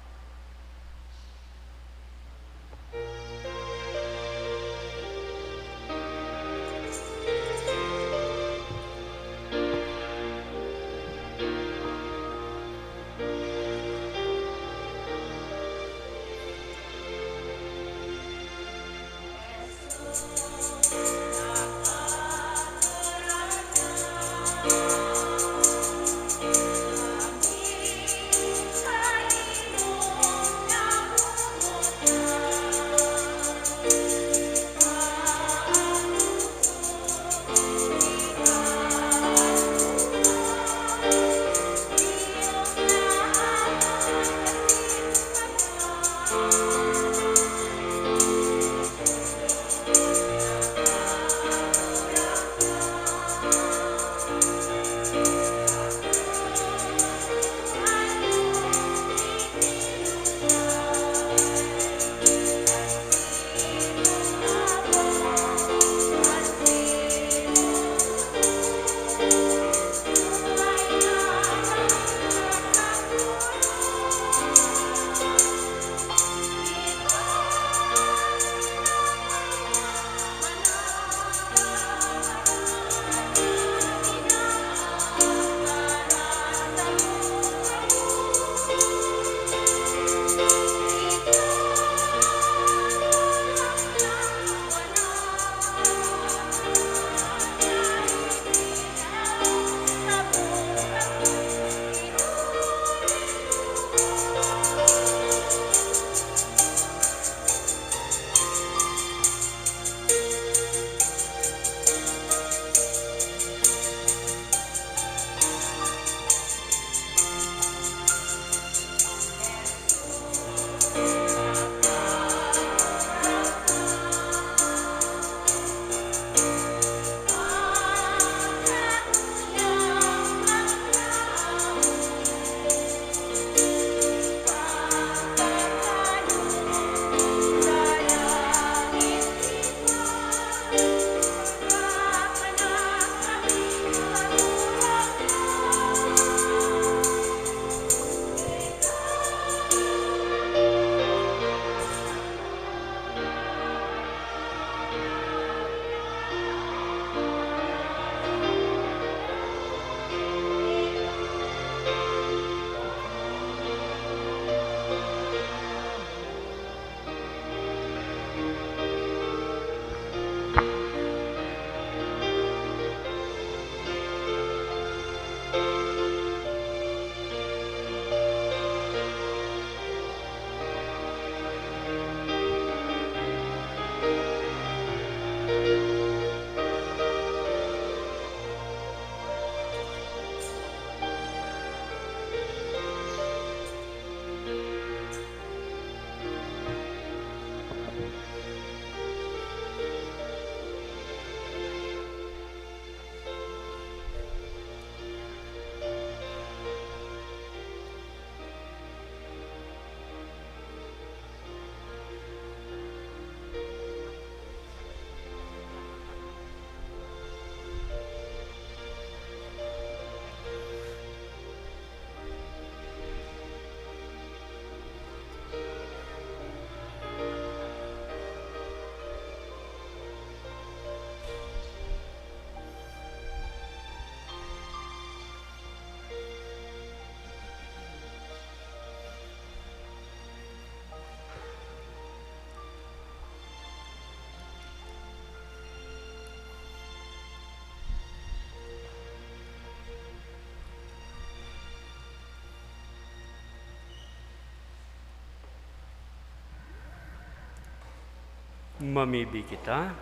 Mamibi kita.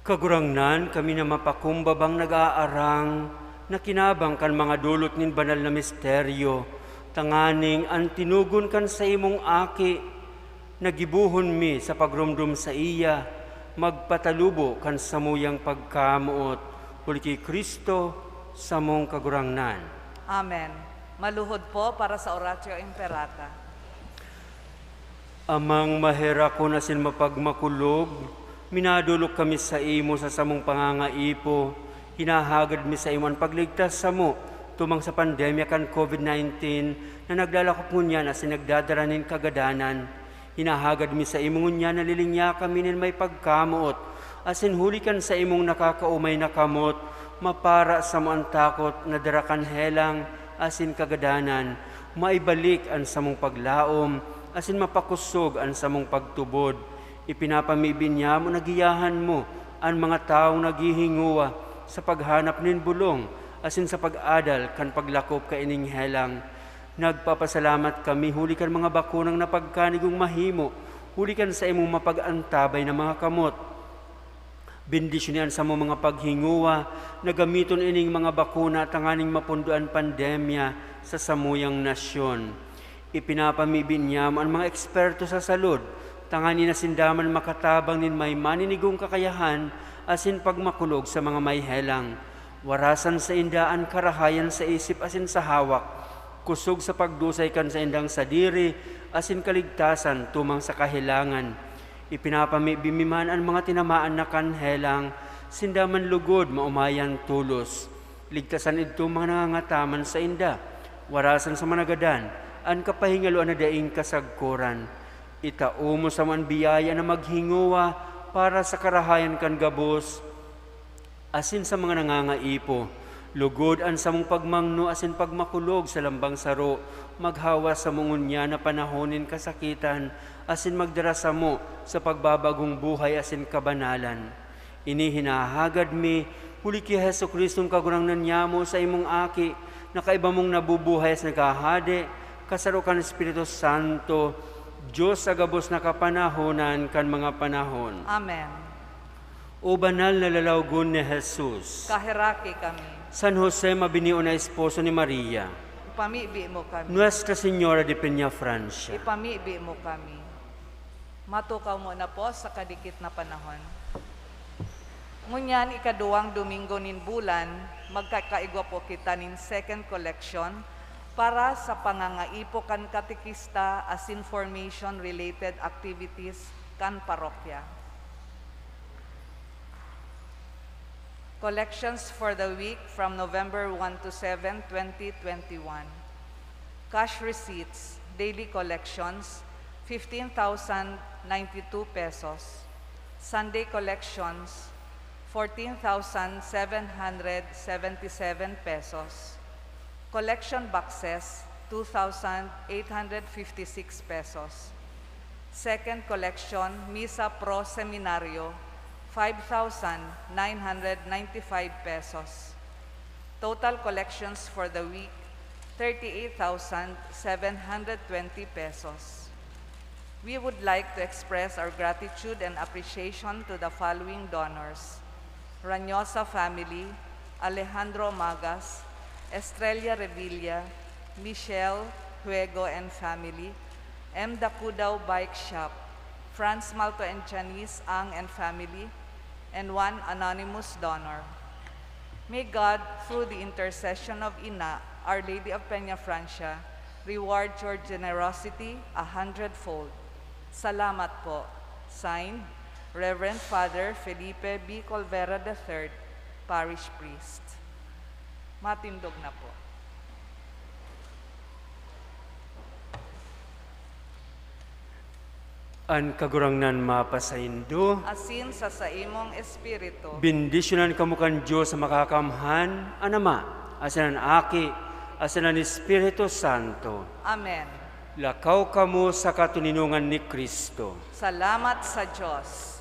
Kagurangnan, kami na mapakumbabang nag-aarang, nakinabang kan mga dolot nin banal na misteryo, tanganing an tinugon kan saimong Aki, nagibohon mi sa pagromdom saiya, magpatalubo kan samuyang pagkamoot, huli ki Cristo, samong Kagurangnan. Amen. Maluhod po para sa Oratio Imperata. Amang maherakon asin mapagmakulog, minadolok kami saimo sa samong pangangaipo. Hinahagad mi saimo an pagligtas samo tumang sa pandemya kan COVID nineteen na naglalakop ngunyan asin nagdadara nin kagadanan. Hinahagad mi saimo ngunyan na lilingya kami nin may pagkamoot, asin huli kan saimong nakakaomay na kamot, mapara samo an takot na dara kan helang asin kagadanan, maibalik an samong paglaom, asin mapakosog an samong pagtubod. Ipinapamibi niyamo na giyahan mo an mga tawong naghihingowa sa paghanap nin bolong asin sa pag-adal kan paglakop kaining helang. Nagpapasalamat kami huli kan mga bakunang napagkanigong mahimo huli kan saimong mapag-antabay na mga kamot. Bendisyoni an samong mga paghingowa na gamiton ining mga bakuna tanganing mapundo an pandemya sa samuyang nasyon. Ipinapamibi niyamo an mga eksperto sa salud, tanganing sinda man makatabang nin may maninigong kakayahan asin pagmakulog sa mga may helang. Warasan sainda an karahayan sa isip asin sa hawak, kosog sa pagdusay kan saindang sadiri asin kaligtasan tumang sa kahelangan. Ipinapamibi mi man an mga tinamaan na kan helang, sinda man lugod maomayan tolos. Ligtasan idtong mga nangangataman sainda. Warasan sa managadan an kapahingaloan na daing kasagkoran. Itao mo samo an biyaya na maghingowa para sa karahayan kan gabos asin sa mga nangangaipo. Lugod an samong pagmangno asin pagmakulog sa lambang saro, maghawa samo ngunyan na panahon nin kasakitan, asin magdara samo sa pagbabagong buhay asin kabanalan. Ini hinahagad mi, huli ki Jesu-Cristong Kagurangnan niyamo, saimong Aki, na kaiba mong nabubuhay asin naghahade, kasaro kan Espiritu Santo, Dios sa gabos na kapanahonan kan mga panahon. Amen. O banal na lalawgon ni Jesus. Kaheraki kami. San Jose, mabinio na esposo ni Maria. Ipamibi mo kami. Nuestra Señora de Peñafrancia. Ipamibi mo kami. Matukaw muna po sa kadikit na panahon. Ngunyan, ikaduwang Domingo nin bulan, magkakaigwa po kita nin second collection para sa pangangaipo kan katekista asin formation-related activities kan parokya. Collections for the week from November one to seven, twenty twenty-one. Cash receipts, daily collections, fifteen thousand ninety-two pesos. Sunday collections, fourteen thousand seven hundred seventy-seven pesos. Collection boxes, two thousand eight hundred fifty-six pesos. Second collection, Misa Pro Seminario, five thousand nine hundred ninety-five pesos. Total collections for the week, thirty-eight thousand seven hundred twenty pesos. We would like to express our gratitude and appreciation to the following donors: Ranyosa family, Alejandro Magas, Estrella Revilla, Michelle Juego and family, M Dacudao Bike Shop, Franz Malto and Janice Ang and family, and one anonymous donor. May God, through the intercession of Ina, Our Lady of Peñafrancia, reward your generosity a hundredfold. Salamat po. Signed, Reverend Father Felipe B. Colvera the third, Parish Priest. Matindog na po. An Kagurangnan mapasaindo. Asin sa saimong espiritu. Bendisyonan kamo kan Dios sa Makakamhan, an Ama, asin an Aki, asin an Espiritu Santo. Amen. Lakaw kamo sa katoninongan ni Cristo. Salamat sa Dios.